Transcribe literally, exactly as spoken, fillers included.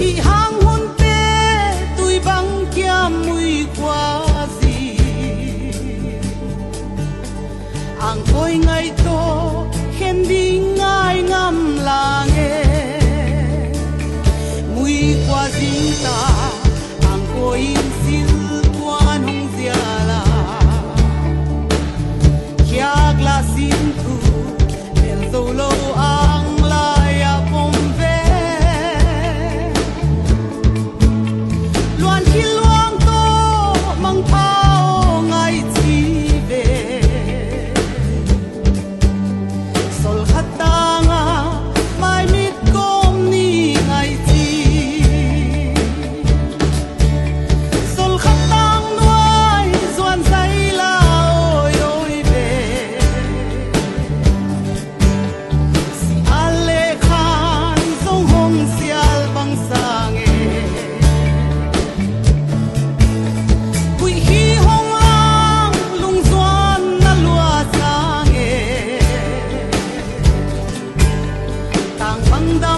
Hih hang hunte tui bang kiam mui kua zing, angkawi ngaih tawh khen ding ngai ngam lang e. Mui kua zing ta, angkawi in silkuan hong zial a, khiak lah sin thu, bel zo lo ang lai-ah pom ve. Luan khil luang tawh mangpha aw ngaih ci ve. Sol khat tangah maimit kawm ni ngaih ci. Sol khat tang nuai zuan zai la awi awi ve. Si a le khan zong hong sial bang sang e. Kuih hi hong lang lungzuan na lua sang e. Tang bang